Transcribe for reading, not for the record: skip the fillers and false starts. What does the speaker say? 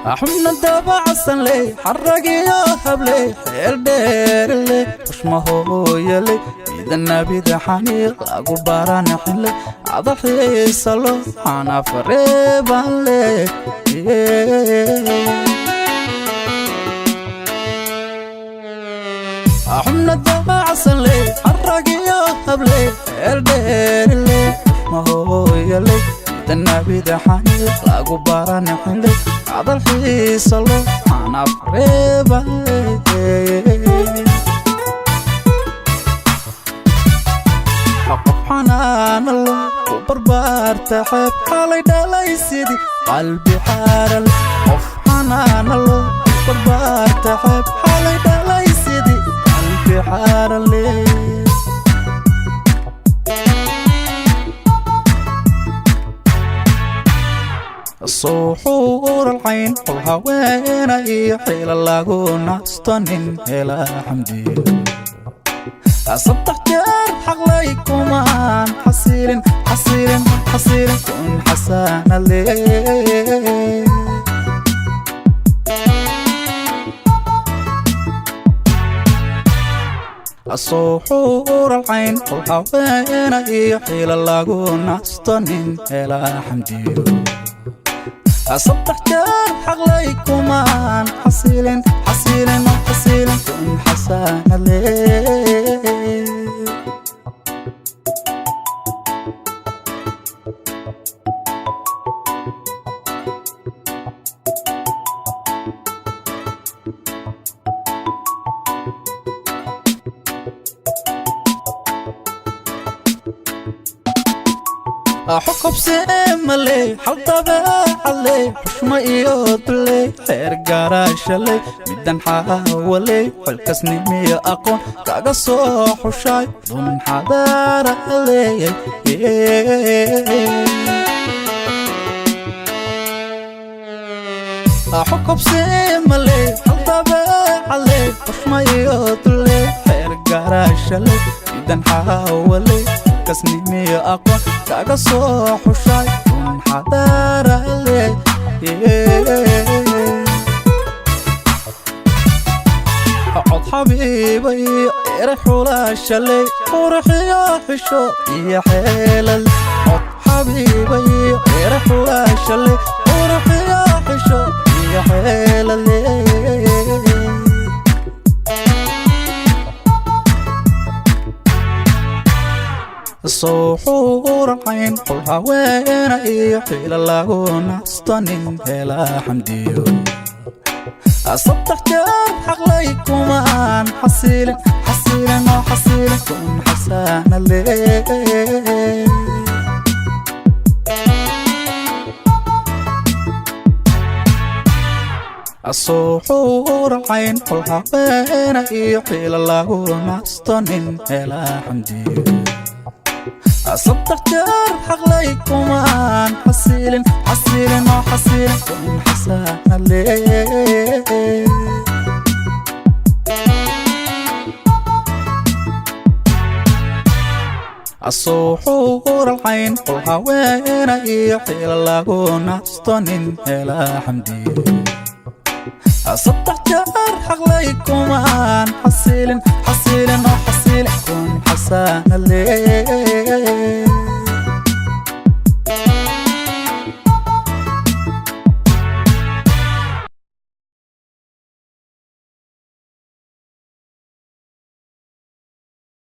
Xubna daabacsan leh, xaragiyo habley, xeel dheerleh, xushmahooyaley, midanabida xaniiq lagu baranxile, adaxiisalo xanafareeban leh. Xubna daabacsan leh, xaragiyo habley, xeel dheerleh, xushmahooyaley, midanabida xaniiq lagu baranxile, adalxiisalo xanafareeban leh. Qof xanaanalo ku barbaarta xeeb, xalay dhalay sidii qalbi xaaral. Qof xanaanalo ku barbaarta xeeb, xalay dhalay sidii qalbi xaarale. Sowxuur alcayn xul haweena iyo xila lagu nasto nin hela xamdiyo. Saddex jeer xaqlay kumaan xasilin, xasilin, xasilin, kun xasaanale. Sowxuur alcayn xul haweena iyo xila lagu nasto nin hela xamdiyo. Saddex jeer xaqlay kumaan xasilin, xasilin, xasilin, kun xasaanale. Xukubseemaley, xal dabeecadley, xushmo iyo duley, xeer garaashaley, midan xaawaley, xilkasnimiyo aqoon kaga soo xushay, dun xadaaraley. Xukubseemaley, xal dabeecadley, xushmo iyo duley, xeer garaashaley, midan xaawaley, kasnimiyo aqoon kaga soo xushay, dun xadaarale. Cod xabiiba iyo eray xulaashaley, qurxiyo xisho iyo xeelal. Cod xabiiba iyo eray xulaashaley, qurxiyo xisho iyo xeelale. Sowxuur alcayn xul haweena iyo xila lagu nasto nin hela xamdiyo. Saddex jeer xaqlay kumaan xasilin, xasilin oo xasilin, kun xasaanale. Sowxuur alcayn xul haweena iyo xila lagu nasto nin hela xamdiyo. Saddex jeer xaqlay kumaan xasilin, xasilin oo xasilin, kun xasaanale. Sowxuur alcayn xul haweena iyo xila lagu nasto nin hela xamdiyo. Saddex jeer xaqlay kumaan xasilin, xasilin oo xasilin, kun xasaanale.